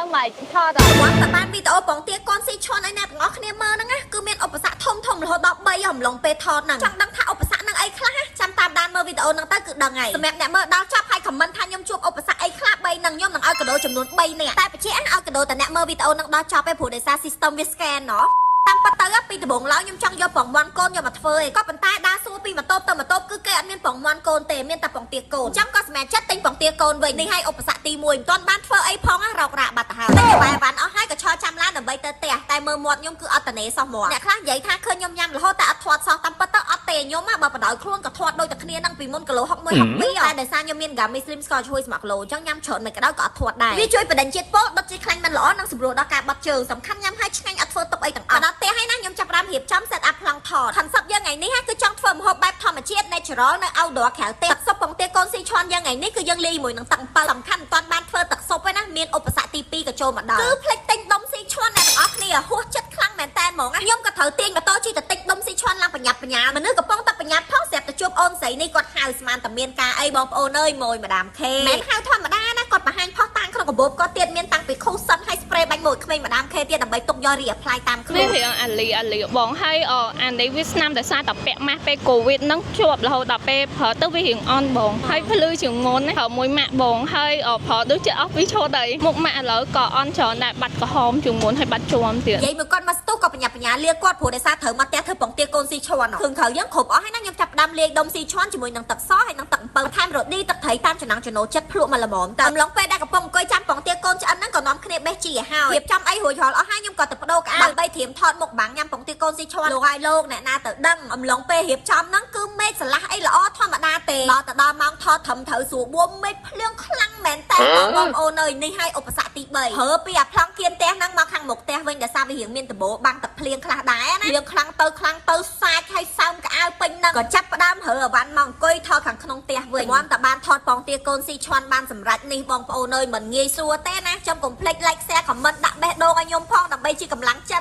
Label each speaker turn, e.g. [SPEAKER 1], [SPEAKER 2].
[SPEAKER 1] ឡូវមកថតអត់
[SPEAKER 2] វត្តតែបានវីដេអូពងទាកូនស៊ីឈွမ်းឲ្យអ្នកទាំងអស់គ្នាមើលហ្នឹងណាគឺមានឧបសគ្គធំធំរហូតដល់3អំឡុងពេលថតហ្នឹងចង់ដឹងថាឧបសគ្គហ្នឹងអីខ្លះណាចាំតាមដានមើលវីដេអូហ្នឹងទៅគឺដឹងហើយសម្រាប់អ្នកមើលដល់ចប់ហើយ comment ថាខ្ញុំជួបឧបសគ្គអីខ្លះ3ហ្នឹងខ្ញុំនឹងឲ្យកាដូចំនួន3នាក់តែបញ្ជាក់ឲ្យកាដូតែអ្នកមើលវីដេអូហ្នឹងដល់ចប់ឯងព្រោះដោយសារ system វា scan ណោះតាមពិតទៅពីដំបូងឡើយខ្ញុំចង់យកពងមាន់កូនយកមកធ្វើឯងក៏ប៉ុន្តែដើរសួរពីម៉ូតូទៅម៉ូតូគឺគេអត់មានពងមាន់កូនទេមានតែពងទាកូនអញ្ចឹងក៏សម្រេចចិត្តទិញពងទាកូនវិញនេះឲ្យឧបសគ្គទី1មិនទាន់បានធ្វើអីផងរោគរាក់បាត់ទៅហើយតែបែរបានអស់ហើយក៏ឈរចាំឡានដើម្បីទៅផ្ទះតែមើលមាត់ខ្ញុំគឺអត់តនេសោះមកអ្នកខ្លះនិយាយថាឃើញខ្ញុំញ៉ាំរហូតតែអត់ធាត់សោះតាមពិតទៅអត់ទេខ្ញុំបើបដ ாய் ខ្លួនក៏ធាត់ដូចតែគ្នានឹងពីមុនគីឡូ61 62តែដោយសារខ្ញុំមាន Gummy Slim ស្ករជួយស្ម័គ្រគីឡូអញ្ចឹងញ៉ាំច្រើនមិនក៏ដោយក៏អត់ធាត់ដែរវាជួយបដិញជាតិពុលដុតជាតិខ្លាញ់មិនល្អនិងសម្រួលដល់ការបត់ជើងសំខាន់ញ៉ាំហើយឆ្ងាញ់អត់ធ្វើទុកអីទាំងអស់ដល់ផ្ទះហើយណាខ្ញុំចាប់ផ្ដើមរៀបចំ set up ប្លង់ថត concept យើងថ្ងៃនេះគឺចង់ធ្វើម្ហូបបែបធម្មជាតិ natural នៅ outdoor ក្រៅផ្ទះទឹកស៊ុបពងទាកូនស៊ីឈွမ်းយើងថ្ងៃនេះគឺយើងលាយជាមួយនឹងទឹកអំពៅសំខាន់មិនទាន់បានធ្វើទឹកស៊ុបទេណាមានឧបសគ្គទី2ក៏ចូលមកដល់គឺភ្លេចទិញដុំស៊ីឈွမ်းអ្នកទាំងអស់គ្នាហួសចិត្តខ្លាំងមែនតើហ្មងខ្ញុំក៏ត្រូវទាញម៉ូតូជិះទៅទិញដុំស៊ីឈွမ်းឡើងប្រញាប់ប្រញាល់មនុស្សកំពុងតែប្រញាប់ផងស្រាប់តែជួបអូនស្រីនេះគាត់ហៅស្មានតែមានការអីបងប្អូនអើយម៉ួយម៉ាដាមខេមិនហៅធម្មតាណាគាត់បង្ហាញផុសតាងក្នុងកាបូបគាត់ទៀតមានតាំងពីcushion ហើយ spray បាញ់មួយក្មេងម៉ាដាមខេទៀតដើម្បីទុកយក reapply តាមខ្លួន
[SPEAKER 1] វារៀងអាលីអាលីបងហើយអអានេះវាស្នាមដោយសារតែពាក់ម៉ាស់ពេលកូវីដហ្នឹងជាប់រហូតដល់ពេលប្រើទៅវារៀងអន់បងហើយភ្លឺជាងមុនណាប្រើមួយម៉ាក់បងហើយអប្រើដូចជាអស់ពីឈុតហើយមុខម៉ាក់ឥឡូវក៏អន់ច្រើនដែរបាត់ក្រហមជាងមុនហើយបាត់ជាំទៀត
[SPEAKER 2] និយាយមួយគាត់មកស្ទុះក៏បញ្ញាបញ្ញាលាគាត់ព្រោះដោយសារត្រូវមកផ្ទះធ្វើពងទាកូនស៊ីឈွမ်းគ្រឿងក្រៅយើងគ្រប់អស់ហើយណាខ្ញុំចាប់ផ្ដើមលាយដុំស៊ីឈွမ်းជាមួយនឹងទឹកសហើយនឹងទឹកអំពៅថែមរឌីទឹកត្រីតាមចំណង់ចំណូលចិត្តភ្លក់មកល្មមតែអំឡុងពេលដែលកំពុងអង្គុយចាំពងទាកូនឆ្អិនហ្នឹងក៏នាំគ្នាបេះជីឲ្យហើយរៀបចំអីរួចរាល់អស់ហើយខ្ញុំក៏ទៅបដូរក្អាវដើម្បីត្រៀមថតមុខបាំងញ៉ាំពងទាកូនស៊ីឈွမ်းលោកហើយលោកអ្នកណាទៅដឹងអំឡុងពេលរៀបចំហ្នឹងគឺមេឃស្រឡះអីល្អធម្មតាទេដល់ទៅដល់ម៉ោងថតត្រឹមត្រូវស្រួលបួមេឃភ្លៀងខ្លាំងមែនតើបងប្អូនអើយនេះហើយឧបសគ្គទី3ហើពីអាប្លង់គៀនផ្ទះហ្នឹងមកខាងមុខផ្ទះវិញដោយសារវារៀងមានដបោបាំងទឹកភ្លៀងខ្លះដែរណាភ្លៀងខ្លាំងទៅខ្លាំងទៅសាច់ហើយសើមកៅអៅពេញហ្នឹងក៏ចាប់ផ្ដើមរើអវ៉ាន់មកអង្គុយថតខាងក្នុងផ្ទះវិញមុំតែបានថតពងទាកូនស៊ីឈွမ်းបានសម្រេចនេះបងប្អូនអើយមិនងាយស្រួលទេណាចាំកុំភ្លេច like share comment ដាក់បេះដូងឲ្យខ្ញុំផងដើម្បីជាកម្លាំងចិត្ត។